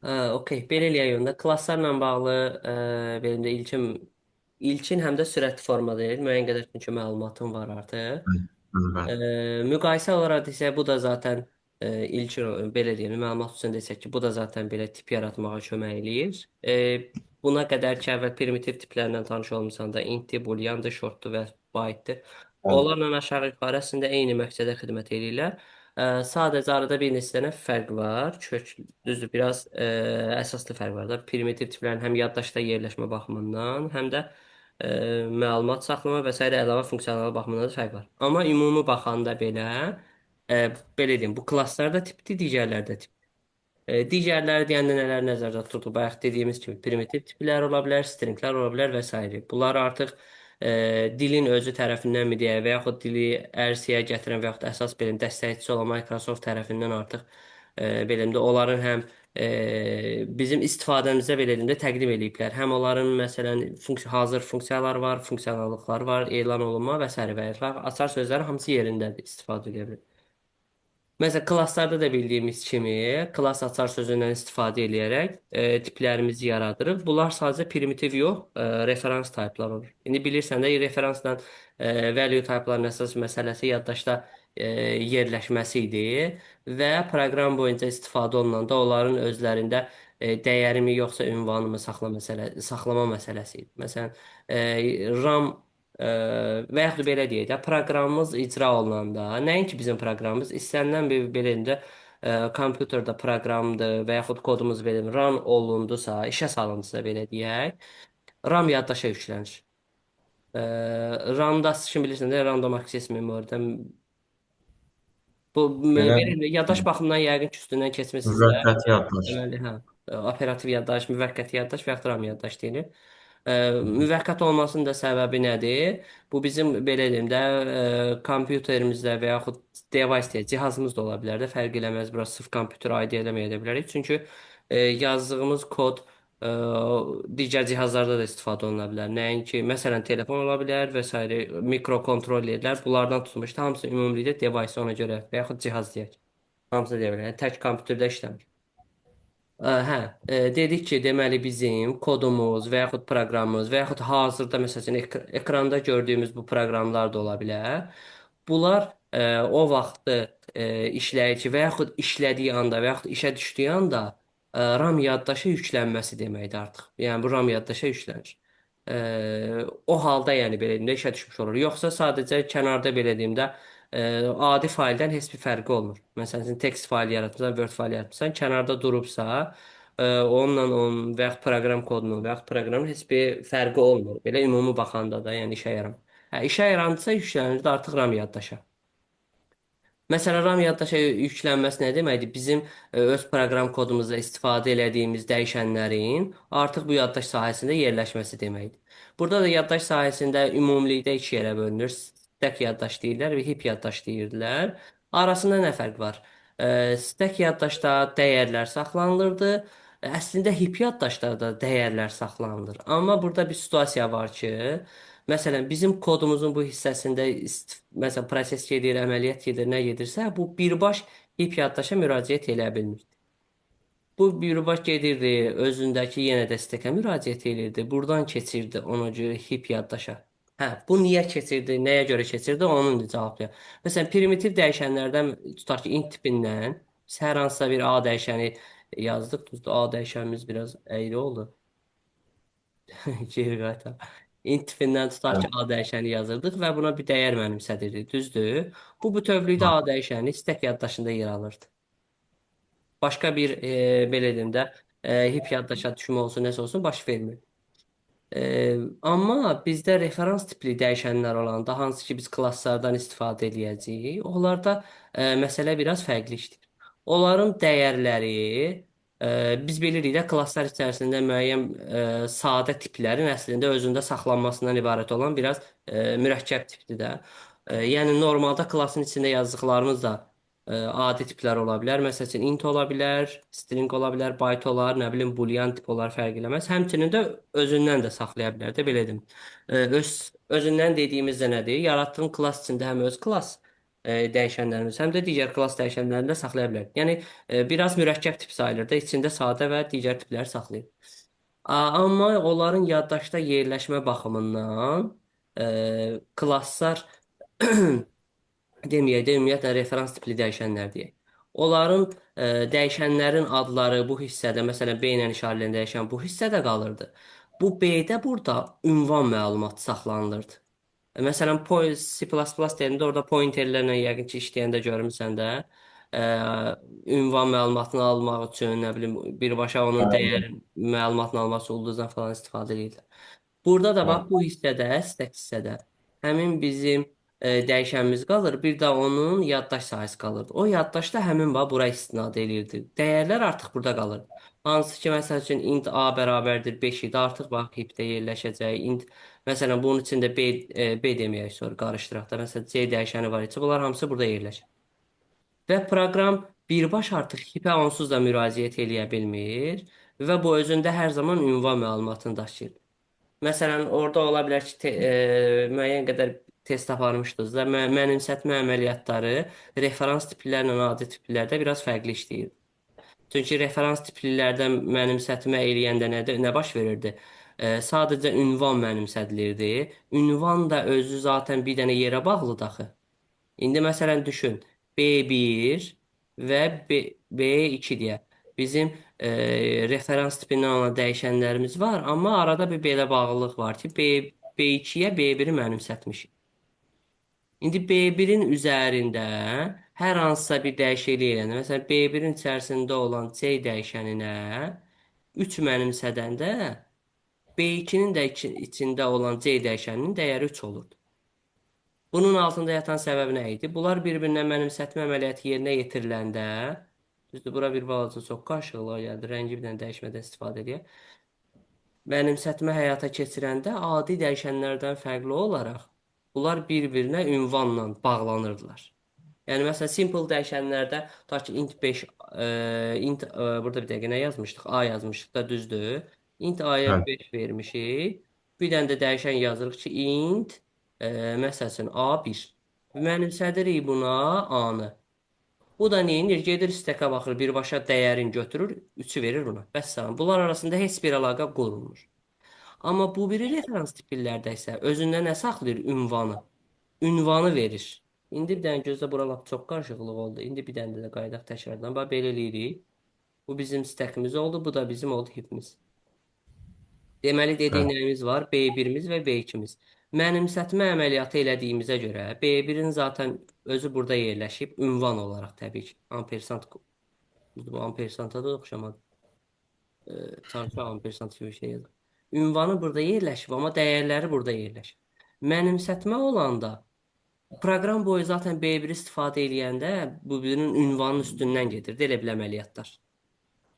Okey, belə eləyək onda. Klasslarla bağlı benim də ilkin həm də sürətli formada deyil. Müəyyən qədər çünki məlumatım var artıq. Bəli, bəli. E, Müqayisə olaraq desək, bu da zaten ilkin belə deyim, məlumat üçün desək ki, bu da zaten belə tip yaratmağa kömək eləyir. Buna qədər ki, əvvəl primitiv tiplərlə tanış olmusan da, int-ti, booleandır, short-dur və byte-dır. Bəli. Onlarla aşağı yuxarı əslində eyni məqsədə xidmət eləyirlər. Sadəcə arada bir neçə dənə fərq var. Kök, düzdür, biraz əsaslı fərq var da. Primitiv tiplərin həm yaddaşda yerləşmə baxımından, həm də məlumat saxlama və sairə əlavə funksiyaları baxımından da fərq var. Amma ümumi baxanda belə, e, belə deyim, bu klasslar da tipdir, digərləri də tip. Digərləri deyəndə nələr nəzərdə tutulur? Bayaq dediyimiz kimi primitiv tiplər ola bilər, stringlər ola bilər və s. Bunlar artıq dilin özü tərəfindən mi deyək və yaxud dili ərsəyə gətirən və yaxud əsas belə dəstəkçisi olan Microsoft tərəfindən artıq belə də onların həm bizim istifadəmizə belə deyim də təqdim eləyiblər. Həm onların məsələn hazır funksiyalar var, funksionallıqlar var, elan olunma və sairə və yaxud açar sözləri hamısı yerindədir, istifadə edə bilər. Məsələn, klasslarda da bildiyimiz kimi, klass açar sözündən istifadə eləyərək tiplərimizi yaradırıq. Bunlar sadəcə primitiv yox, referans type'lar olur. İndi bilirsən də referansla value type'ların əsas məsələsi yaddaşda yerləşməsi idi və proqram boyunca istifadə olunanda onların özlərində dəyərimi yoxsa ünvanımı saxlama məsələsi idi. Məsələn, RAM və yaxud belə deyək də, proqramımız icra olunanda, nəinki bizim proqramımız, istənilən bir belə deyim də, kompüterdə proqramdır və yaxud kodumuz belə deyim, run olundusa, işə salındısa belə deyək, RAM yaddaşa yüklənir. RAM-da şimdi bilirsən də, random access memory-dən bu Belə belə deyim də, yaddaş baxımından yəqin ki, üstündən keçmisiniz də. müvəqqəti yaddaş. Deməli, hə, operativ yaddaş, müvəqqəti yaddaş və yaxud RAM yaddaş deyilir. Müvəqqəti olmasının da səbəbi nədir? Bu bizim belə deyim də kompüterimizdə və yaxud device deyə cihazımız da ola bilər də fərq eləməz. Bura sırf kompüter aid eləməyə də bilərik. Çünki yazdığımız kod e, digər cihazlarda da istifadə oluna bilər. Nəinki məsələn telefon ola bilər və sairə mikrokontrollerlər bunlardan tutmuş da hamısı ümumilikdə device ona görə və yaxud cihaz deyək. Hamısı deyə bilər. Yəni, tək kompüterdə işləmir. Hə, dedik ki, deməli bizim kodumuz və yaxud proqramımız və yaxud hazırda məsəl üçün ekranda gördüyümüz bu proqramlar da ola bilər. Bunlar o vaxtı işləyici və yaxud işlədiyi anda və yaxud işə düşdüyü anda RAM yaddaşa yüklənməsi deməkdir artıq. Yəni bu RAM yaddaşa yüklənir. O halda yəni belə deyim də işə düşmüş olur. Yoxsa sadəcə kənarda belə deyim də adi fayldən heç bir fərqi olmur. Məsələn, sən text fayl yaratmısan, Word fayl yaratmısan, kənarda durubsa, onunla onun və yaxud proqram kodunun və yaxud proqramın heç bir fərqi olmur. Belə ümumi baxanda da, yəni işə yaramır. Hə, işə yarandısa yüklənir də artıq RAM yaddaşa. Məsələn, RAM yaddaşa yüklənməsi nə deməkdir? Bizim öz proqram kodumuzda istifadə elədiyimiz dəyişənlərin artıq bu yaddaş sahəsində yerləşməsi deməkdir. Burada da yaddaş sahəsində ümumilikdə iki yerə bölünür. Stack yaddaş deyirlər və heap yaddaş deyirdilər. Arasında nə fərq var? Stack yaddaşda dəyərlər saxlanılırdı. Əslində heap yaddaşda da dəyərlər saxlanılır. Amma burada bir situasiya var ki, məsələn, bizim kodumuzun bu hissəsində məsələn, proses gedir, əməliyyat gedir, nə gedirsə, bu birbaş ip yaddaşa müraciət eləyə bilmir. Bu birbaş gedirdi, özündəki yenə də stəkə müraciət elirdi. Buradan keçirdi ona görə hip yaddaşa. Hə, bu niyə keçirdi, nəyə görə keçirdi, onun da cavablayır. Məsələn, primitiv dəyişənlərdən tutaq ki, int tipindən biz hər hansısa bir A dəyişəni yazdıq. Düzdür, A dəyişənimiz biraz əyri oldu. Geri qaytar. İnt tipindən tutaq ki, Bəli. A dəyişəni yazırdıq və buna bir dəyər mənimsədirdik. Düzdür? Bu bütövlükdə A dəyişəni stək yaddaşında yer alırdı. Başqa bir belə deyim də hip yaddaşa düşmə olsun, nəsə olsun baş vermir. Amma bizdə referans tipli dəyişənlər olanda, hansı ki biz klasslardan istifadə eləyəcəyik, onlarda məsələ biraz fərqli işləyir. Onların dəyərləri biz bilirik də klasslar içərisində müəyyən sadə tiplərin əslində özündə saxlanmasından ibarət olan biraz mürəkkəb tipdir də. Yəni normalda klasın içində yazdıqlarımız da adi tiplər ola bilər. Məsəl üçün int ola bilər, string ola bilər, byte olar, nə bilim boolean tip olar, fərq eləməz. Həmçinin də özündən də saxlaya bilər də belə deyim. Öz özündən dediyimizdə nədir? Yaratdığın klass içində həm öz klass dəyişənlərimiz, həm də digər klass dəyişənlərini də saxlaya bilər. Yəni biraz mürəkkəb tip sayılır da, içində sadə və digər tipləri saxlayır. Amma onların yaddaşda yerləşmə baxımından klasslar deməyək də, ümumiyyətlə referans tipli dəyişənlər deyək. Onların dəyişənlərin adları bu hissədə, məsələn, B ilə işarələn dəyişən bu hissədə qalırdı. Bu B-də burada ünvan məlumatı saxlanılırdı. Məsələn, C++ deyəndə orada pointerlərlə yəqin ki, işləyəndə görmüsən də, e, ünvan məlumatını almaq üçün, nə bilim, birbaşa onun Bəli, dəyər məlumatını almaq üçün ulduzdan falan istifadə edirlər. Burada da bax bəli. bu hissədə, stack hissədə həmin bizim dəyişənimiz qalır. Bir də onun yaddaş sahəsi qalırdı. O yaddaş da həmin bax bura istinad eləyirdi. Dəyərlər artıq burada qalırdı. Hansı ki, məsəl üçün int a bərabərdir 5 idi. Artıq bax heapdə yerləşəcək. Int məsələn bunun içində b b deməyək sonra qarışdıraq da. Məsələn c dəyişəni var isə bunlar hamısı burada yerləşir. Və proqram birbaşa artıq heapə onsuz da müraciət eləyə bilmir və bu özündə hər zaman ünvan məlumatını daşıyır. Məsələn, orada ola bilər ki, müəyyən qədər test aparmışdınız da, mənimsətmə əməliyyatları referans tiplərlə adi tiplərdə biraz fərqli işləyir. Çünki referans tiplilərdə mənimsətmə eləyəndə nə baş verirdi? Sadəcə ünvan mənimsədilirdi. Ünvan da özü zaten bir dənə yerə bağlıdır axı. İndi məsələn düşün B1 və B, B2 deyə. Bizim referans tipindən olan dəyişənlərimiz var, amma arada bir belə bağlılıq var ki, B2-yə B1-i mənimsətmişik. İndi B1-in üzərində hər hansısa bir dəyişiklik eləndə, məsələn B1-in içərisində olan C dəyişəninə 3 mənimsədəndə B2-nin də içində olan C dəyişəninin dəyəri 3 olurdu. Bunun altında yatan səbəb nə idi? Bunlar bir-birinə mənimsətmə əməliyyatı yerinə yetiriləndə, düzdür, bura bir balaca çox qarışıqlığa gəldi, rəngi bir dənə dəyişmədən istifadə edək. Mənimsətmə həyata keçirəndə adi dəyişənlərdən fərqli olaraq bunlar bir-birinə ünvanla bağlanırdılar. Yəni məsələn simple dəyişənlərdə tutaq ki int 5 int burada bir dəqiqə nə yazmışdıq? A yazmışdıq da düzdür. Int A-ya Bəli. 5 vermişik. Bir dənə də dəyişən yazırıq ki int məsəl üçün A1. Mənimsədirik buna A-nı. Bu da nə edir? Gedir steka baxır, birbaşa dəyərini götürür, 3-ü verir buna. Vəssalam. Bunlar arasında heç bir əlaqə qurulmur. Amma bu biri referans tiplərdə isə özündə nə saxlayır? Ünvanı. Ünvanı verir. İndi bir dənə gözlə bura lap çox qarışıqlıq oldu. İndi bir dənə də qayıdaq təkrardan. Bax belə eləyirik. Bu bizim stackimiz oldu. Bu da bizim oldu heap'imiz. Deməli Bəli. dediyimiz var B1-imiz və B2-miz. Mənimsətmə əməliyyatı elədiyimizə görə B1-in zaten özü burada yerləşib ünvan olaraq təbii ki. Ampersant bu ampersanta da oxşamadı. Sanki ampersant kimi bir şey yazır. Ünvanı burada yerləşib, amma dəyərləri burada yerləşib. Mənimsətmə olanda proqram boyu zaten B1 istifadə eləyəndə bu birinin ünvanın üstündən gedirdi elə bil əməliyyatlar.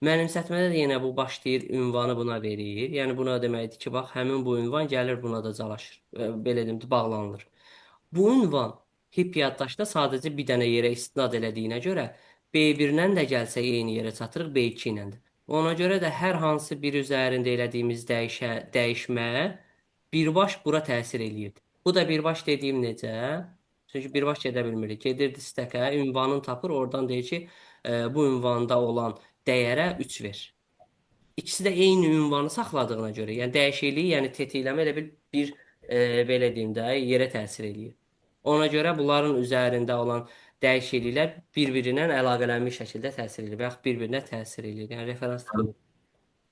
Mənimsətmədə də yenə bu başlayır, ünvanı buna verir. Yəni buna deməkdir ki, bax həmin bu ünvan gəlir buna da calaşır. Belə deyim, bağlanılır. Bu ünvan hip yaddaşda sadəcə bir dənə yerə istinad elədiyinə görə B1-lə də gəlsə eyni yerə çatırıq, B2 ilə də. Ona görə də hər hansı bir üzərində elədiyimiz dəyişmə birbaş bura təsir eləyirdi. Bu da birbaş dediyim necə? Çünki birbaş gedə bilmirik. Gedirdi stəkə, ünvanını tapır, oradan deyir ki, bu ünvanda olan dəyərə 3 ver. İkisi də eyni ünvanı saxladığına görə, yəni dəyişikliyi, yəni tetikləmə elə bir belə deyim də, yerə təsir eləyir. Ona görə bunların üzərində olan dəyişikliklər bir-birindən əlaqələnmiş şəkildə təsir eləyir və yaxud bir-birinə təsir eləyir. Yəni referans tipi bu.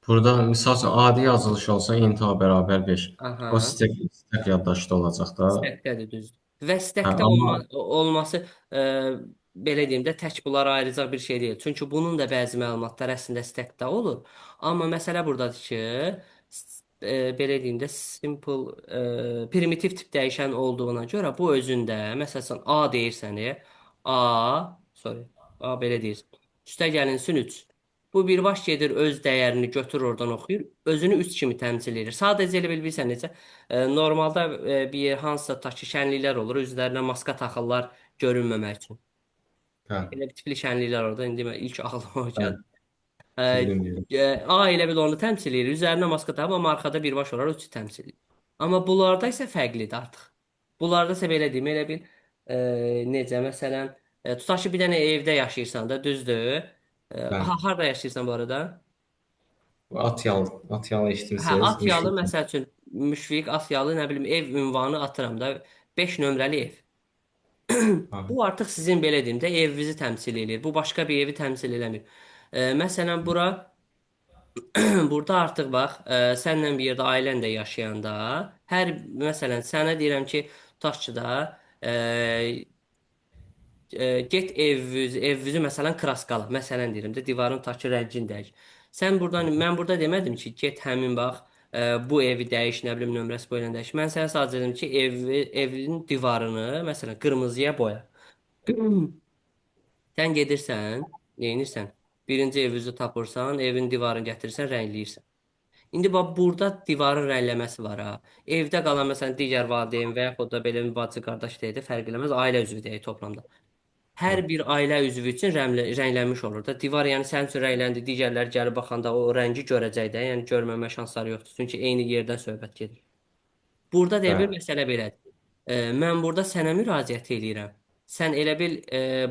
Burada misal üçün adi yazılış olsa int a bərabər 5. O Aha. stack yaddaşda olacaq da. Stəkdədir düzdür. Və Hə, stəkdə amma olması belə deyim də tək bunlara ayıracaq bir şey deyil. Çünki bunun da bəzi məlumatlar əslində stəkdə olur. Amma məsələ buradadır ki, belə deyim də simple primitiv tip dəyişən olduğuna görə bu özündə məsələn A deyirsən, A, sorry, A belə deyirsən. Üstə gəlinsin 3. Bu birbaş gedir öz dəyərini götürür oradan oxuyur. Özünü 3 kimi təmsil edir. Sadəcə elə bilirsən necə? Normalda bir yer hansısa tutaq ki, şənliklər olur, üzlərinə maska taxırlar görünməmək üçün. hə, Elə bir tipli şənliklər orada. İndi mən ilk ağlıma o hə, gəldi. E, bildim, bildim. A elə bil onu təmsil edir. Üzərinə maska taxıb, amma arxada birbaş olaraq üçü təmsil edir. Amma bunlarda isə fərqlidir artıq. Bunlarda isə belə deyim, elə bil Necə məsələn, tutaq ki, bir dənə evdə yaşayırsan da, düzdür? Bəli. Harda yaşayırsan bu arada? Bu at yalı, at yalı Hə, eşitmisiniz? Atyalı Müşfiq. məsəl üçün Müşfiq Atyalı nə bilim ev ünvanı atıram da 5 nömrəli ev. Ha, Bu artıq sizin belə deyim də evinizi təmsil eləyir. Bu başqa bir evi təmsil eləmir. Məsələn bura burada artıq bax, sənlə bir yerdə ailən də yaşayanda, hər məsələn sənə deyirəm ki, tutaq ki da, e, get evinizi məsələn kraskala, məsələn deyirəm də divarın taşı rəngini dəyiş. Sən buradan mən burada demədim ki, get həmin bax bu evi dəyiş, nə bilim nömrəsi bu ilə dəyiş. Mən sənə sadəcə dedim ki, evin divarını məsələn qırmızıya boya. Sən gedirsən, neynirsən? Birinci evinizi tapırsan, evin divarını gətirirsən, rəngləyirsən. İndi bax burada divarın rəngləməsi var ha. Evdə qalan məsələn digər valideyn və yaxud da belə bir bacı qardaş deyək də fərq eləməz, ailə üzvü deyək toplamda. ha, Hər bir ailə üzvü üçün rənglənmiş olur da. Divar yəni sənin üçün rəngləndi, digərləri gəlib baxanda o rəngi görəcək də, yəni görməmə şansları yoxdur. Çünki eyni yerdən söhbət gedir. Burada deyə bir bəli. məsələ belədir. Mən burada sənə müraciət eləyirəm. Sən elə bil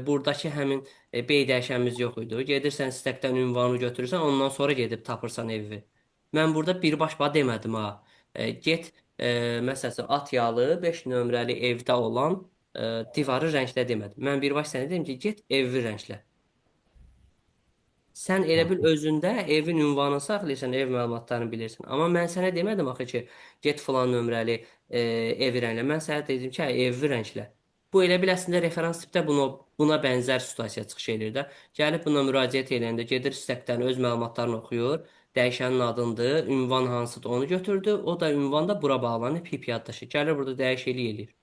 buradakı həmin bey dəyişənimiz yox idi. Gedirsən sitəkdən ünvanı götürürsən, ondan sonra gedib tapırsan evi. Mən burada birbaş bax demədim ha. Get məsəl üçün at yalı 5 nömrəli evdə olan divarı rənglə demədim. Mən birbaş sənə dedim ki, get evi rənglə. Sən elə bil Ha, özündə evin ünvanını saxlayırsan, ev məlumatlarını bilirsən. Amma mən sənə demədim axı ki, get filan nömrəli evi rənglə. Mən sənə dedim ki, hə, evi rənglə. Bu elə bil əslində referans tipdə buna bənzər situasiya çıxış eləyir də. Gəlib buna müraciət eləyəndə gedir stepdən öz məlumatlarını oxuyur. Dəyişənin adındır, ünvan hansıdır onu götürdü. O da ünvan da bura bağlanıb hip yaddaşı. Gəlir burada dəyişiklik eləyir.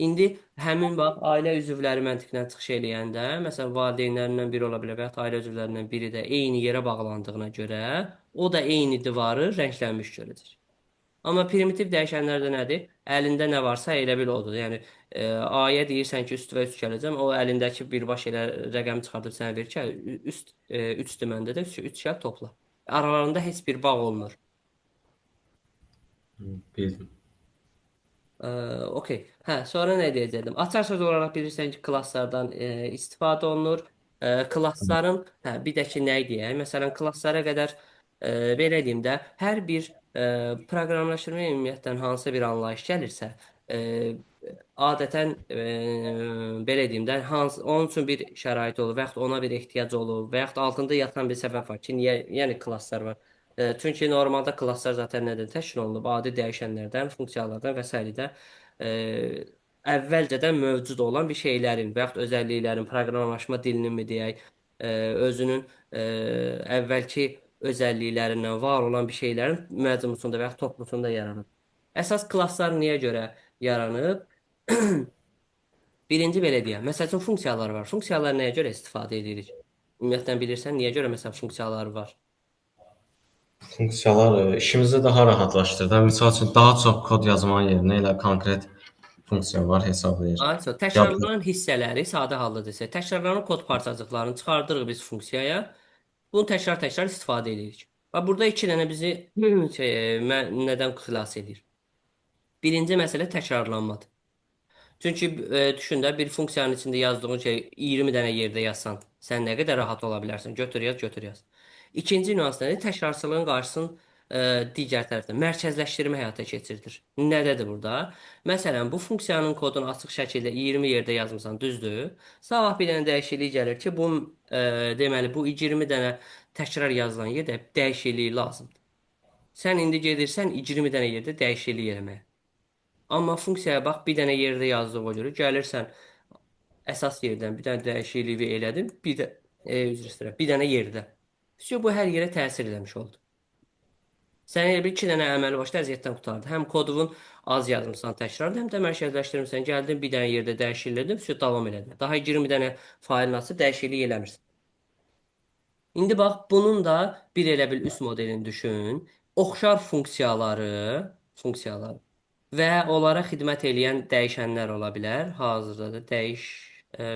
İndi həmin vaxt ailə üzvləri məntiqdən çıxış eləyəndə, məsələn, valideynlərindən biri ola bilər və ya ailə üzvlərindən biri də eyni yerə bağlandığına görə, o da eyni divarı rənglənmiş görəcək. Amma primitiv dəyişənlərdə nədir? Əlində nə varsa elə bil odur. Yəni A-ya deyirsən ki, üst və üst gələcəm. O əlindəki birbaş elə rəqəm çıxardıb sənə verir ki, üst 3-dür məndə də, 3 gəl topla. Aralarında heç bir bağ olmur. Bildim. Okey. Hə, sonra nə deyəcəkdim? Açar söz olaraq bilirsən ki, klasslardan istifadə olunur. Klassların, hə, bir də ki, nə deyək? Məsələn, klasslara qədər belə deyim də, hər bir proqramlaşdırma ümumiyyətlə hansı bir anlayış gəlirsə, e, adətən belə deyim də, hansı, onun üçün bir şərait olur və yaxud ona bir ehtiyac olur və yaxud altında yatan bir səbəb var ki, niyə, yəni klasslar var. Çünki normalda klasslar zaten nədən təşkil olunub? Adi dəyişənlərdən, funksiyalardan və sairə də e, əvvəlcədən mövcud olan bir şeylərin və yaxud özəlliklərin, proqramlaşma dilinin mi deyək, özünün əvvəlki özəlliklərindən var olan bir şeylərin məcmusunda və yaxud toplusunda yaranıb. Əsas klasslar niyə görə yaranıb? Birinci belə deyək. Məsəl üçün funksiyalar var. Funksiyalar nəyə görə istifadə edirik? Ümumiyyətlə bilirsən niyə görə məsələn funksiyalar var? Funksiyalar işimizi daha rahatlaşdırır. Misal üçün daha çox kod yazmanın yerinə elə konkret funksiya var hesablayır. Aynen. Yadda. Təkrarlanan hissələri sadə halda desək, təkrarlanan kod parçacıqlarını çıxardırıq biz funksiyaya. Bunu təkrar-təkrar istifadə edirik. Və burada iki dənə bizi şey, nədən xilas edir? Birinci məsələ təkrarlanmadır. Çünki düşün də bir funksiyanın içində yazdığın şey 20 dənə yerdə yazsan, sən nə qədər rahat ola bilərsən? Götür yaz, götür yaz. İkinci nüans nədir? Təkrarçılığın qarşısının digər tərəfdən mərkəzləşdirmə həyata keçirdir. Nədədir burada? Məsələn, bu funksiyanın kodunu açıq şəkildə 20 yerdə yazmısan, düzdür? Sabah bir dənə dəyişiklik gəlir ki, bu deməli bu 20 dənə təkrar yazılan yerdə dəyişiklik lazımdır. Sən indi gedirsən 20 dənə yerdə dəyişiklik eləməyə. Amma funksiyaya bax, bir dənə yerdə yazdığına görə gəlirsən əsas yerdən bir dənə dəyişikliyi elədim, bir də üzr istəyirəm, bir dənə yerdə. Vəsio, bu hər yerə təsir eləmiş oldu. Sən elə bir iki dənə əməli başda əziyyətdən qurtardı. Həm kodun az yazmısan təkrar, həm də mərkəzləşdirmisən. Gəldin bir dənə yerdə dəyişiklik elədin, vəsio, davam elədin. Daha 20 dənə faylın açıb dəyişiklik eləmirsən. İndi bax bunun da bir elə bil üst modelini düşün. Oxşar funksiyaları və onlara xidmət eləyən dəyişənlər ola bilər. Hazırda da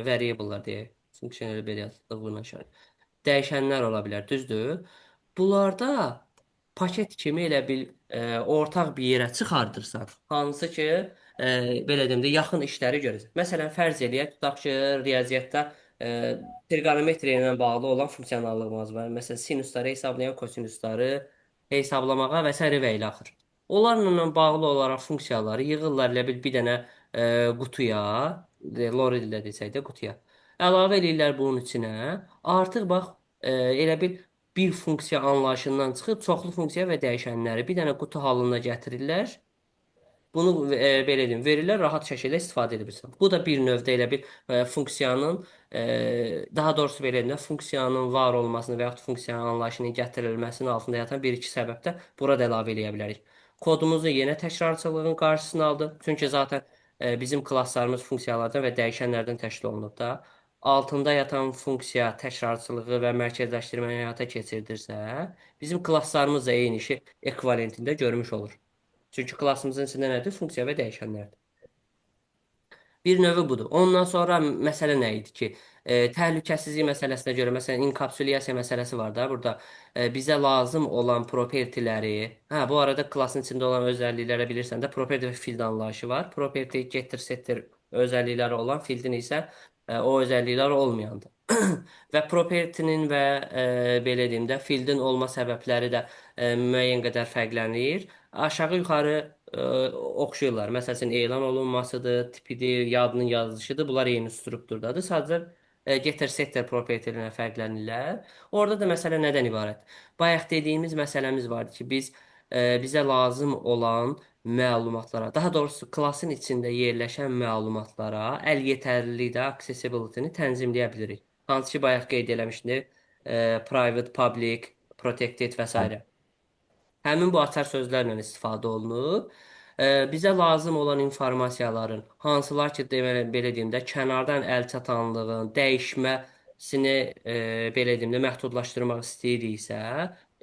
variable'lar deyək. Funksiya elə belə yazılır buna işarə. Dəyişənlər ola bilər, düzdür? Bunlarda paket kimi elə bil ortaq bir yerə çıxardırsan. Hansı ki, Belə deyim də, yaxın işləri görəcək. Məsələn, fərz eləyək, tutaq ki, riyaziyyatda e, trigonometriya ilə bağlı olan funksionallığımız var. Məsələn, sinusları hesablayan kosinusları hesablamağa və sairə və ilə axır. Onlarla bağlı olaraq funksiyaları yığırlar elə bil bir dənə qutuya, lori dildə desək də qutuya. Əlavə eləyirlər bunun içinə. Artıq bax, elə bil bir funksiya anlayışından çıxıb çoxlu funksiya və dəyişənləri bir dənə qutu halına gətirirlər. Bunu belə deyim, verirlər, rahat şəkildə istifadə edə bilirsən. Bu da bir növdə elə bir funksiyanın, daha doğrusu belə deyim də, funksiyanın var olmasını və yaxud funksiyanın anlayışının gətirilməsinin altında yatan bir-iki səbəb də burada əlavə eləyə bilərik. Kodumuzu yenə təkrarçılığın qarşısını aldı. Çünki zaten bizim klasslarımız funksiyalardan və dəyişənlərdən təşkil olunub da. Altında yatan funksiya təkrarçılığı və mərkəzləşdirməni həyata keçirdirsə, bizim klasslarımız da eyni işi ekvivalentində görmüş olur. Çünki klassımızın içində nədir? Funksiya və dəyişənlərdir. Bir növü budur. Ondan sonra məsələ nə idi ki, təhlükəsizlik məsələsinə görə, məsələn, inkapsulyasiya məsələsi var da burada. Bizə lazım olan propertiləri, hə, bu arada klassın içində olan özəlliklərə bilirsən də property və field anlayışı var. Property getter, setter özəllikləri olan, fieldin isə o özəlliklər olmayandır. Və propertinin və belə deyim də fieldin olma səbəbləri də müəyyən qədər fərqlənir. Aşağı-yuxarı oxşayırlar. Məsəl üçün, elan olunmasıdır, tipidir, yadının yazılışıdır. Bunlar eyni strukturdadır. Sadəcə getter setter propertilərinə fərqlənirlər. Orada da məsələ nədən ibarət? Bayaq dediyimiz məsələmiz vardı ki, biz bizə lazım olan məlumatlara, daha doğrusu klasın içində yerləşən məlumatlara əl yetərlilikdə accessibility-ni tənzimləyə bilirik. Hansı ki, bayaq qeyd eləmişdi, private, public, protected və s. Həmin bu açar sözlərlə istifadə olunur. Bizə lazım olan informasiyaların, hansılar ki, deməli, belə deyim də, kənardan əl çatanlığın dəyişməsini, belə deyim də, məhdudlaşdırmaq istəyiriksə,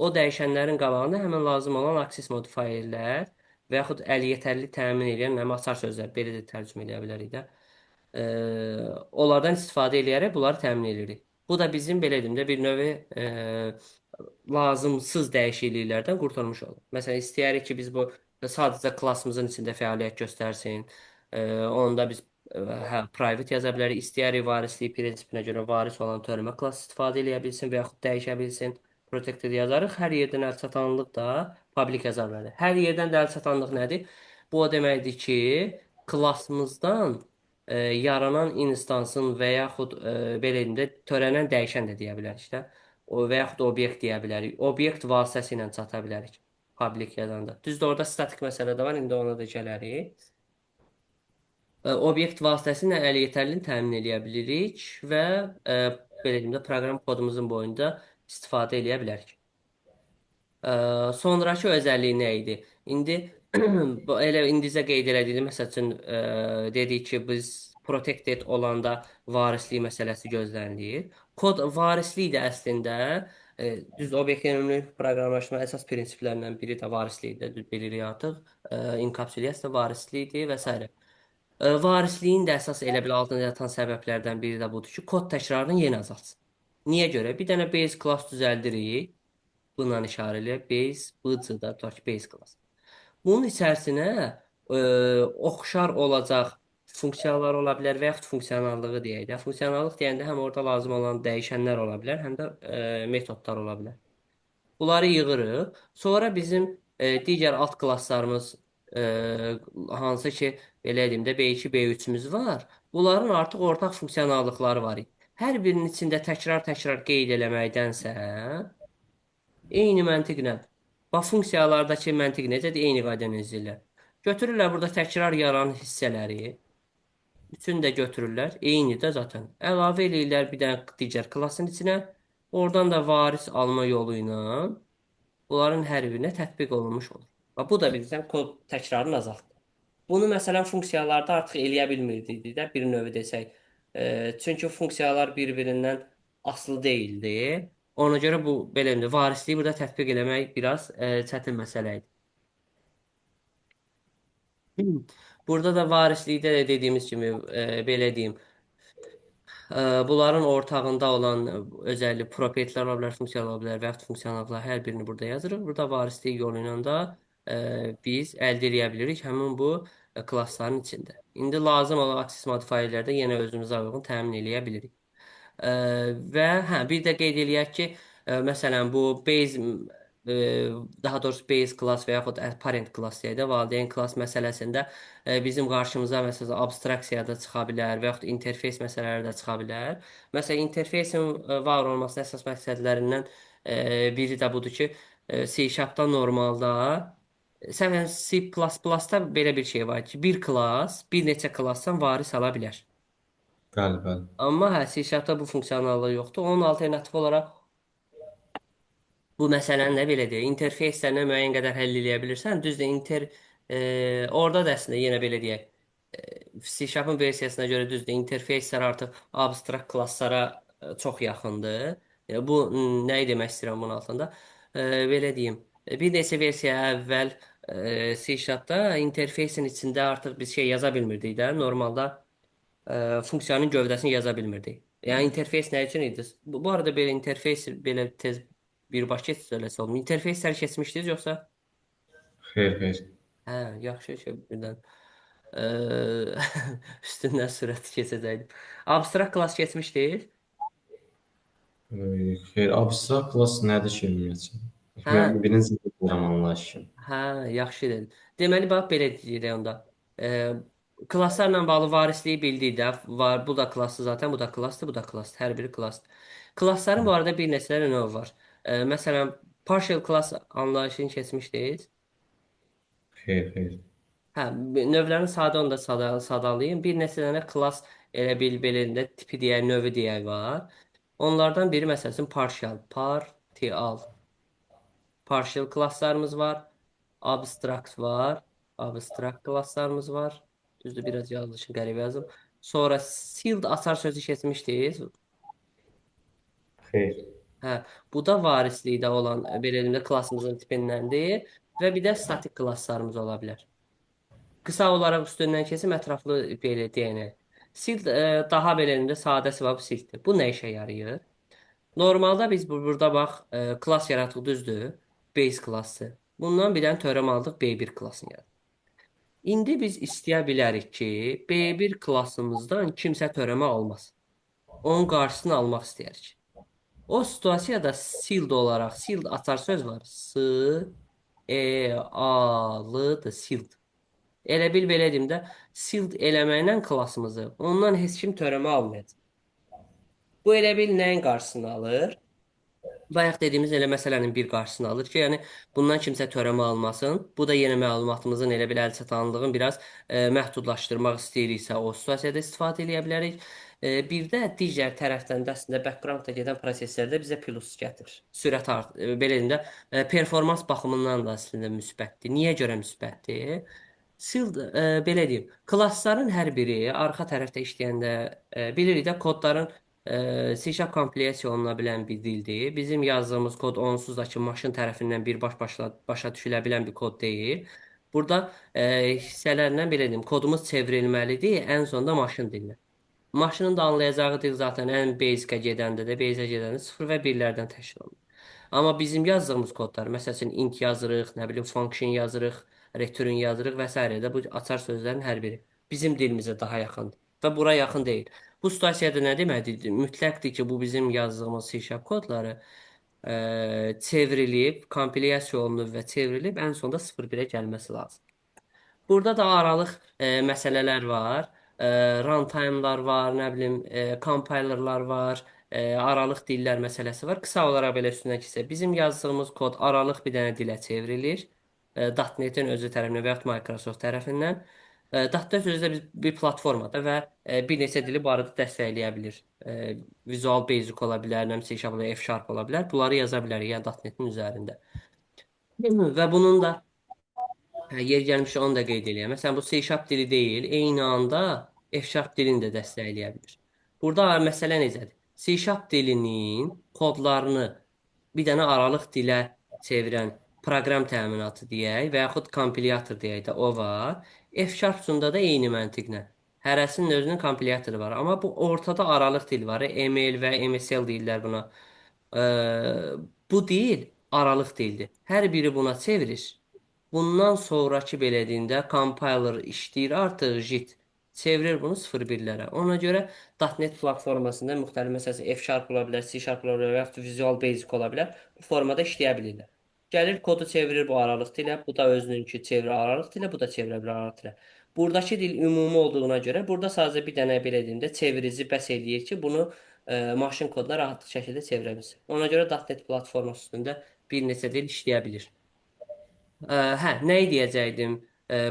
o dəyişənlərin qabağında həmin lazım olan access modifierlər və yaxud əl yetərli təmin edən həmin açar sözlər, belə də tərcümə edə bilərik də, e, onlardan istifadə eləyərək bunları təmin edirik. Bu da bizim, belə deyim də, bir növ lazımsız dəyişikliklərdən qurtulmuş olur. Məsələn, istəyirik ki, biz bu sadəcə klassımızın içində fəaliyyət göstərsin. Onda biz hə, private yaza bilərik. İstəyirik varislik prinsipinə görə varis olan törəmə klass istifadə eləyə bilsin və yaxud dəyişə bilsin. Protected yazarıq. Hər yerdən əl çatanlıq da public yaza bilərik. Hər yerdən də əl çatanlıq nədir? Bu o deməkdir ki, klassımızdan yaranan instansın və yaxud belə deyim də törənən dəyişən də deyə bilərik də. O və yaxud obyekt deyə bilərik. Obyekt vasitəsilə çata bilərik public yazanda. Düzdür, orada statik məsələ də var. İndi ona da gələrik. Obyekt vasitəsilə əl yetərliliyini təmin eləyə bilirik və belə deyim də proqram kodumuzun boyunda istifadə eləyə bilərik. Sonrakı özəlliyi nə idi? İndi bu elə indicə qeyd elədiyim, məsəl üçün dedik ki, biz protected olanda varislik məsələsi gözlənilir. Kod varislik də əslində düz obyekt yönümlü proqramlaşma əsas prinsiplərindən biri də varislikdir, bilirik artıq. İnkapsulyasiya varislikdir və s. Varisliyin də əsas elə bil altında yatan səbəblərdən biri də budur ki, kod təkrarını yenə azaltsın. Niyə görə? Bir dənə base class düzəldirik. Bununla işarə eləyək. Base, BC-da tutaq ki, base class. Bunun içərisinə oxşar olacaq funksiyalar ola bilər və yaxud funksionallığı deyək də. Funksionallıq deyəndə həm orada lazım olan dəyişənlər ola bilər, həm də metodlar ola bilər. Bunları yığırıq. Sonra bizim digər alt klasslarımız hansı ki, belə deyim də B2, B3-ümüz var. Bunların artıq ortaq funksionallıqları var. Hər birinin içində təkrar-təkrar qeyd eləməkdənsə, eyni məntiqlə. Bax, funksiyalardakı məntiq necədir? Eyni qaydanı izləyirlər. Götürürlər burada təkrar yaranan hissələri. Üçünü də götürürlər. Eyni də zaten. Əlavə eləyirlər bir dənə digər klasın içinə. Oradan da varis alma yolu ilə bunların hər birinə tətbiq olunmuş olur. Bax, bu da bilirsən kod təkrarını azaltdı. Bunu məsələn funksiyalarda artıq eləyə bilmirdik də bir növ desək. Çünki funksiyalar bir-birindən asılı deyildi. Ona görə bu belə deyim, varisliyi burada tətbiq eləmək biraz çətin məsələ idi. Burada da varislikdə də dediyimiz kimi belə deyim, bunların ortağında olan özəllik propertlər ola bilər, funksiyalar ola bilər və yaxud funksionallıqlar hər birini burada yazırıq. Burada varislik yolu ilə də biz əldə edə bilirik həmin bu Klassların içində. İndi lazım olan access modifierləri də yenə özümüzə uyğun təmin eləyə bilirik. Və hə, bir də qeyd eləyək ki, məsələn bu base e, daha doğrusu base class və yaxud parent class deyək də, valideyn class məsələsində bizim qarşımıza məsələn abstraksiya da çıxa bilər və yaxud interfeys məsələləri də çıxa bilər. Məsələn, interfeysin var olmasının əsas məqsədlərindən biri də budur ki, C-Sharp-da normalda Səfən C++-da belə bir şey var ki, bir class bir neçə classdan varis ala bilər. Bəli, bəli. Amma hə, C-Sharp-da bu funksionallıq yoxdur. Onun alternativi olaraq bu məsələni də belə deyək, interfeyslərlə müəyyən qədər həll eləyə bilirsən. Düzdür, orada da əslində yenə belə deyək. C-Sharp-ın versiyasına görə düzdür, interfeyslər artıq abstrakt klasslara çox yaxındır. Bu nəyi demək istəyirəm bunun altında? Belə deyim. Bir neçə versiya əvvəl C-Sharp-da interfeysin içində artıq biz şey yaza bilmirdik də. Normalda funksiyanın gövdəsini yaza bilmirdik. Yəni interfeys nə üçün idi? Bu arada belə interfeys belə tez birbaşa keçsə olmuyor. İnterfeyslər keçmişdiniz yoxsa? Xeyr, xeyr. Hə, yaxşı şey birdən. E, üstündən sürət keçəcəkdim. Abstrakt klass keçmişdik. Xeyr, abstrakt klass nədir ki, ümumiyyətcə? Hə, Mən birinci dəfə deyirəm anlayışım. hə, yaxşı dedin. Deməli bax belə deyək onda. E, Klasslarla bağlı varisliyi bildik də. Var, bu da klassdır zaten, bu da klassdır, bu da klassdır. Hər biri klassdır. Klassların bu arada bir neçə növü var. Məsələn, partial class anlayışını keçmişdiniz. Xeyr, xeyr. Hə, növlərin sadə onu da sadalayım. Bir neçə dənə klass elə bil belində tipi deyək, növü deyək var. Onlardan biri məsəl üçün partial, partial. Partial klasslarımız var. Abstract var. Abstract klasslarımız var. Düzdür, biraz yazılışım qəribə yazdım. Sonra sealed açar sözü keçmişdiniz. Xeyr. Hə, bu da varislikdə olan belə deyim də klassımızın tipindəndir və bir də statik klasslarımız ola bilər. Qısa olaraq üstündən keçim ətraflı belə deyənə. Sealed daha belə deyim də sadəsi var bu sealeddir. Bu nə işə yarayır? Normalda biz burada bax klass yaratdıq düzdür? Base klassı. Bundan bir dənə törəm aldıq B1 klassını yaratdıq. İndi biz istəyə bilərik ki, B1 klassımızdan kimsə törəmə almaz. Onun qarşısını almaq istəyirik. O situasiyada sealed olaraq, sealed açar söz var. S, E, A, L, D, sealed. Elə bil belə deyim də, sealed eləməklə klassımızı ondan heç kim törəmə almayacaq. Bu elə bil nəyin qarşısını alır? Bayaq dediyimiz elə məsələnin bir qarşısını alır ki, yəni bundan kimsə törəmə almasın. Bu da yenə məlumatımızın elə bir əlçatanlığın biraz məhdudlaşdırmaq istəyiriksə, o situasiyada istifadə eləyə bilərik. Bir də digər tərəfdən də əslində background-da gedən proseslərdə bizə plus gətirir. Sürət art, belə deyim də, performans baxımından da əslində müsbətdir. Niyə görə müsbətdir? Sil, belə deyim, klassların hər biri arxa tərəfdə işləyəndə bilirik də kodların C# kompilyasiya oluna bilən bir dildir. Bizim yazdığımız kod onsuz da ki, maşın tərəfindən bir baş başa, başa düşülə bilən bir kod deyil. Burada hissələrlə belə deyim, kodumuz çevrilməlidir ən sonda maşın dilinə. Maşının da anlayacağı dil zaten ən basic-ə gedəndə də, basic-ə gedəndə 0 və 1-lərdən təşkil olunur. Amma bizim yazdığımız kodlar, məsəl üçün int yazırıq, nə bilim function yazırıq, return yazırıq və s. də bu açar sözlərin hər biri bizim dilimizə daha yaxındır və bura yaxın deyil. Bu situasiyada nə deməkdir? Mütləqdir ki, bu bizim yazdığımız C# kodları çevrilib, kompilyasiya olunub və çevrilib ən sonda 0-1-ə gəlməsi lazım. Burada da aralıq məsələlər var. E, Runtime-lar var, nə bilim, compiler-lar var, aralıq dillər məsələsi var. Qısa olaraq belə üstündən keçsək, bizim yazdığımız kod aralıq bir dənə dilə çevrilir. .NET-in özü tərəfindən və yaxud Microsoft tərəfindən. .NET özü də bir platformadır və bir neçə dili bu arada dəstəkləyə bilir. Visual Basic ola bilər, nə bilim, C Sharp ola bilər, F Sharp ola bilər. Bunları yaza bilərik, yəni .NET-in üzərində. Və bunun da hə, yer gəlmişsə onu da qeyd eləyəm. Məsələn, bu C# dili deyil, eyni anda F# dilini də dəstəkləyə bilir. Burada məsələ necədir? C# dilinin kodlarını bir dənə aralıq dilə çevirən proqram təminatı deyək və yaxud kompilyator deyək də o var. F#-sunda da eyni məntiqlə. Hərəsinin özünün kompilyatoru var. Amma bu ortada aralıq dil var. ML və MSL deyirlər buna. Bu dil aralıq dildir. Hər biri buna çevirir. Bundan sonrakı belə deyim də compiler işləyir artıq JIT çevirir bunu 0-1-lərə. Ona görə .NET platformasında müxtəlif məsələn F# ola bilər, C# ola bilər və yaxud Visual Basic ola bilər. Bu formada işləyə bilirlər. Gəlir kodu çevirir bu aralıq dilə, bu da özününki çevirir aralıq dilə, bu da çevirə bilər aralıq dilə. Buradakı dil ümumi olduğuna görə burada sadəcə bir dənə belə deyim də çevirici bəs eləyir ki, bunu maşın koduna rahat şəkildə çevirə bilsin. Ona görə .NET platforması üstündə bir neçə dil işləyə bilir. Hə, nə deyəcəkdim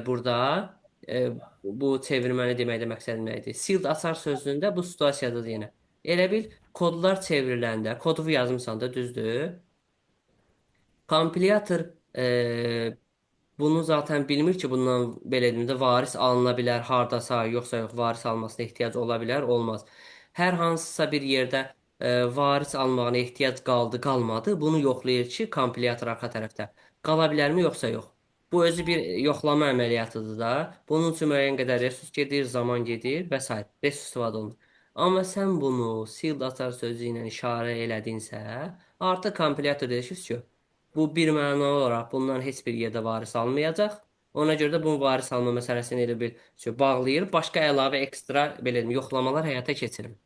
burada? E, Bu çevirməni deməkdə məqsədim nə idi? Sealed açar sözlüyündə bu situasiyada da yenə. Elə bil kodlar çevriləndə, kodu yazmısan da düzdür. Kompilyator e, bunu zaten bilmir ki, bundan belə deyim də varis alına bilər hardasa, yoxsa yox, varis almasına ehtiyac ola bilər, olmaz. Hər hansısa bir yerdə varis almağına ehtiyac qaldı, qalmadı. Bunu yoxlayır ki, kompilyator arxa tərəfdə qala bilərmi, yoxsa yox. Bu özü bir yoxlama əməliyyatıdır da. Bunun üçün müəyyən qədər resurs gedir, zaman gedir və sair. Resurs istifadə olunur. Amma sən bunu sealed açar sözü ilə işarə elədinsə, artıq kompilyator deyir ki, "Vsyo, bu bir məna olaraq bundan heç bir yerdə varis almayacaq. Ona görə də bunun varis alma məsələsini elə bir şey bağlayır. Başqa əlavə ekstra belə deyim, yoxlamalar həyata keçirir.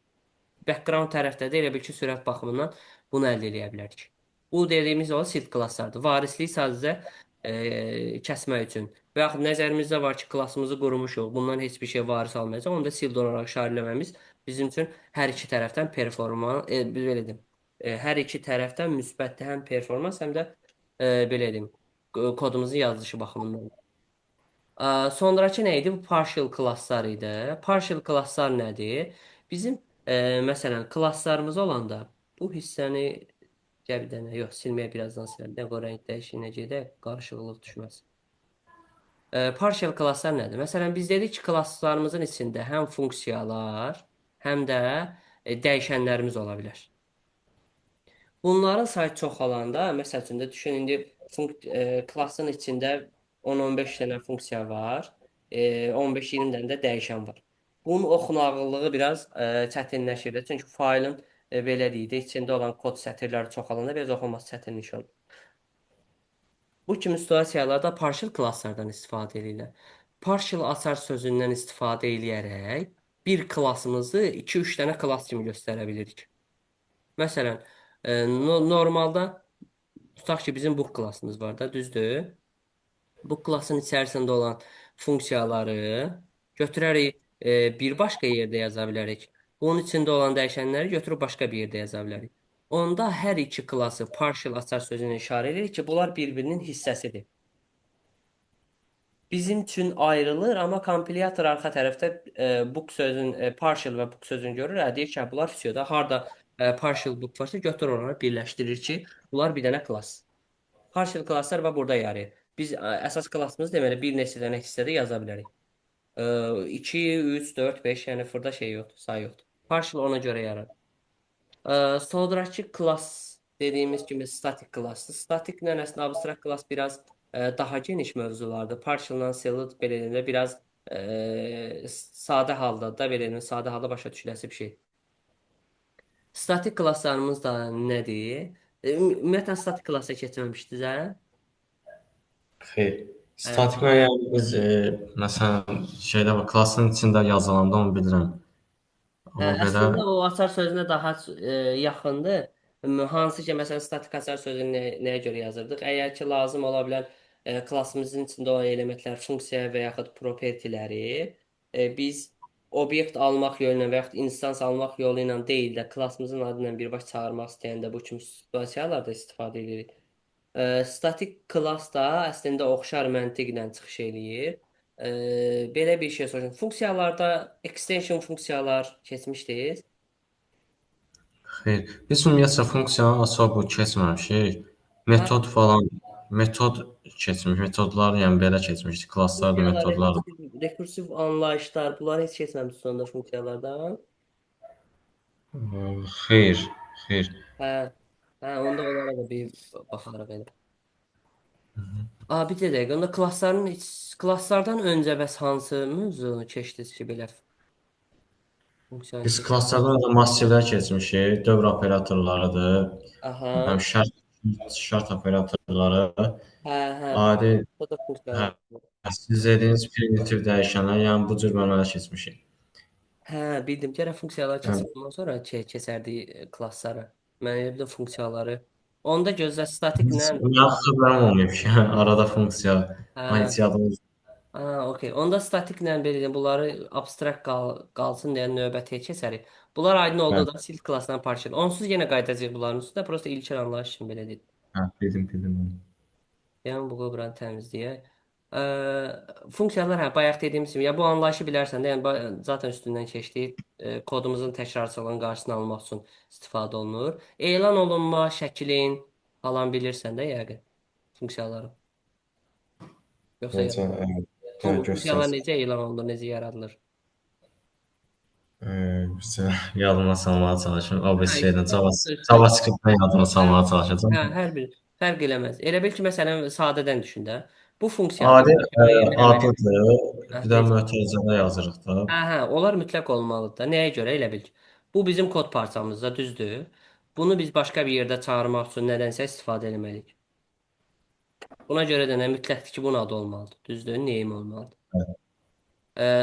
Background tərəfdə də elə bil ki, sürət baxımından bunu əldə eləyə bilərik. Bu dediyimiz o sealed klasslardır. Varislik sadəcə kəsmək üçün. Və yaxud nəzərimizdə var ki, klassımızı qurmuşuq. Bundan heç bir şey varis almayacaq. Onu da sealed olaraq işarələməmiz bizim üçün hər iki tərəfdən performans, belə deyim, hər iki tərəfdən müsbətdir həm performans, həm də belə deyim, kodumuzun yazılışı baxımından. Sonrakı nə idi? Bu partial klasslar idi. Partial klasslar nədir? Bizim məsələn klasslarımız olanda bu hissəni gəl bir dənə yox silməyə birazdan siləm. Nə qoy rəng dəyişiyinə gedək, qarışıqlıq düşməz. Partial klasslar nədir? Məsələn biz dedik ki, klasslarımızın içində həm funksiyalar, həm də dəyişənlərimiz ola bilər. Bunların sayı çoxalanda, məsəl üçün də düşün indi klassın içində 10-15 dənə funksiya var, 15-20 dənə də dəyişən var. Bunun oxunaqlılığı biraz çətinləşir də. Çünki faylın belə deyək də, içində olan kod sətirləri çoxalanda biraz oxunması çətinlik olur. Bu kimi situasiyalarda partial klasslardan istifadə edirlər. Partial açar sözündən istifadə eləyərək bir klassımızı 2-3 dənə klass kimi göstərə bilirik. Məsələn, normalda tutaq ki, bizim book klassımız var da, düzdür? Bu klassın içərisində olan funksiyaları götürərək bir başqa yerdə yaza bilərik. Bunun içində olan dəyişənləri götürüb başqa bir yerdə yaza bilərik. Onda hər iki klassı partial açar sözünə işarə edir ki, bunlar bir-birinin hissəsidir. Bizim üçün ayrılır, amma kompilyator arxa tərəfdə book sözün partial və book sözünü görür. Hə, deyir ki, hə, bunlar fisiyoda harda partial book varsa götür onları birləşdirir ki, bunlar bir dənə klass. Partial klasslar və burada yarayır. Biz əsas klassımız deməli bir neçə dənə hissədə yaza bilərik. 2, 3, 4, 5, yəni fırda şey yoxdur, say yoxdur. Partial ona görə yaranır. Sonrakı klass dediyimiz kimi statik klassdır. Statiklə əslində abstrakt klass biraz daha geniş mövzulardır. Partial-la sealed belə deyim də biraz sadə halda da belə deyim, sadə halda başa düşüləsi bir şey. Statik klasslarımız da nədir? Ümumiyyətlə statik klassa keçməmişdiniz, hə? Xeyr. Hə. Statiklə yəni biz məsələn şeydə var, klassın içində yazılanda onu bilirəm. Hə, Amma belə əslində o açar sözünə daha yaxındır. Hansı ki, məsələn, statik açar sözünü nəyə görə yazırdıq? Əgər ki, lazım ola bilən klassımızın içində olan elementlər, funksiya və yaxud propertiləri biz obyekt almaq yolu ilə və yaxud instans almaq yolu ilə deyil də klassımızın adı ilə birbaşa çağırmaq istəyəndə bu kimi situasiyalarda istifadə edirik. Statik klass da əslində oxşar məntiqlə çıxış eləyir. Belə bir şey soruşum. Funksiyalarda extension funksiyalar keçmişdiniz. Xeyr. Biz ümumiyyətcə funksiyanın açıq bu keçməmişik. Hə, Metod falan, metod keçmiş, metodlar yəni belə keçmişdik. Klasslar da funksiyalar, metodlar. rekursiv, rekursiv anlayışlar, bunları heç keçməmişsiniz onda funksiyalardan. Xeyr, xeyr. Hə, hə, onda onlara da bir baxarıq elə. Aa, bir dəqiqə, onda klassların heç, klasslardan öncə bəs hansı mövzunu keçdiniz ki, belə funksiyanı Biz keç? klasslardan da massivlər keçmişik, dövr operatorlarıdır. Aha. Həm şərt Şart operatorları, Hə, hə. adi Bu da hə, funksiyalar. siz dediyiniz primitiv dəyişənlər, yəni bu cür mənaya keçmişik. Hə, bildim. Gərək funksiyalar Yəni, keçib ondan sonra keçərdik klasslara. Mən elə bildim funksiyaları. Onda gözlə statiklə mənim xəbərim olmayıb ki, yəni arada funksiya, hə, heç yadıma ha, okey. Onda statiklə belə deyim, bunları abstrakt qalsın deyə növbətiyə keçərik. Bunlar aydın düşmür. oldu da sealed klassdan parçalı. Onsuz yenə qayıdacağıq bunların üstünə. Prosta ilkin anlayış üçün belə dedim. Hə, bildim, bildim onu. Yəni bu buranı təmizləyək. Funksiyalar hə bayaq dediyimiz kimi ya bu anlayışı bilərsən də, yəni zaten üstündən keçdik. Kodumuzun təkrarçılığının qarşısını almaq üçün istifadə olunur. Elan olunma şəklin falan bilirsən də yəqin funksiyaları. Yoxsa Necə, yadında. hə, Funksiyalar göstərsin. necə elan olunur, necə yaradılır? Bizə yadıma salmağa çalışım. Hə, ABC-dən, üstə JavaScript-dən yadıma Hə, salmağa çalışacağam. hə, hər bir fərq eləməz. Elə bil ki, məsələn, sadədən düşün də. Bu funksiyadır. Adi Başa müəyyən bir əməliyyat. adlıdır. Hə, Bir də necə? mötərizədə yazırıq da. Hə, hə, onlar mütləq olmalıdır da. Nəyə görə elə bil ki? Bu bizim kod parçamızda düzdür. Bunu biz başqa bir yerdə çağırmaq üçün nədənsə istifadə etməliyik. Buna görə də nə mütləqdir ki, bunun adı olmalıdır. Düzdür, name olmalıdır.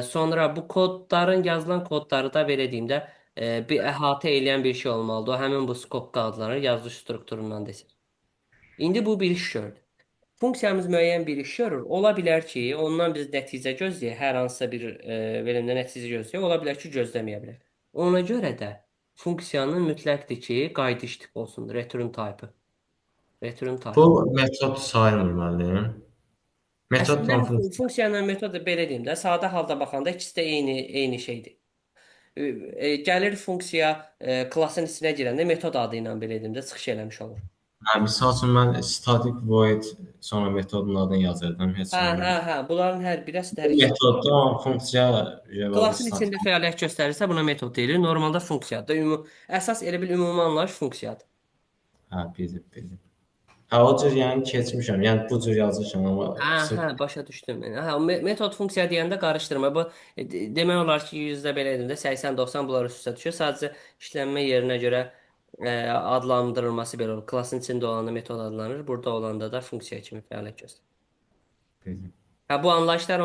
Sonra bu kodların yazılan kodları da belə deyim də bir əhatə eləyən bir şey olmalıdır. O həmin bu skopka adlanır, yazılış strukturundan desək. İndi bu bir iş gördü. Funksiyamız müəyyən bir iş görür. Ola bilər ki, ondan biz nəticə gözləyək, hər hansısa bir verimdə nəticə gözləyək. Ola bilər ki, gözləməyə bilər. Ona görə də funksiyanın mütləqdir ki, qayıdış tipi olsun. Return type. Return type. Bu metod sayılmır müəllim. Əslində Metodla funksiya. funksiya ilə metod da belə deyim də, sadə halda baxanda ikisi də eyni şeydir. Gəlir funksiya klassın içinə girəndə metod adı ilə belə deyim də çıxış eləmiş olur. Hə, misal üçün mən static void sonra metodun adını yazırdım, heç Hə, hə, olmurdu. hə. Bunların hər biri əslində Bu hər ikisi. metodda funksiya cavabı Klasın statik. içində fəaliyyət göstərirsə, buna metod deyilir. Normalda funksiyadır. Əsas elə bir ümumi anlayış funksiyadır. Hə, bildim, bildim. Hə, o cür yəni keçmişəm. Yəni bu cür yazmışam, amma Hə, sırf hə, başa düşdüm. Hə, metod funksiya deyəndə qarışdırma. Bu demək olar ki, yüzdə belə deyim də 80-90 bunlar üst-üstə düşür. Sadəcə işlənmə yerinə görə adlandırılması belə olur. Klasın içində olanda metod adlanır, burada olanda da funksiya kimi fəaliyyət göstərir. bildim. Hə, bu anlayışlar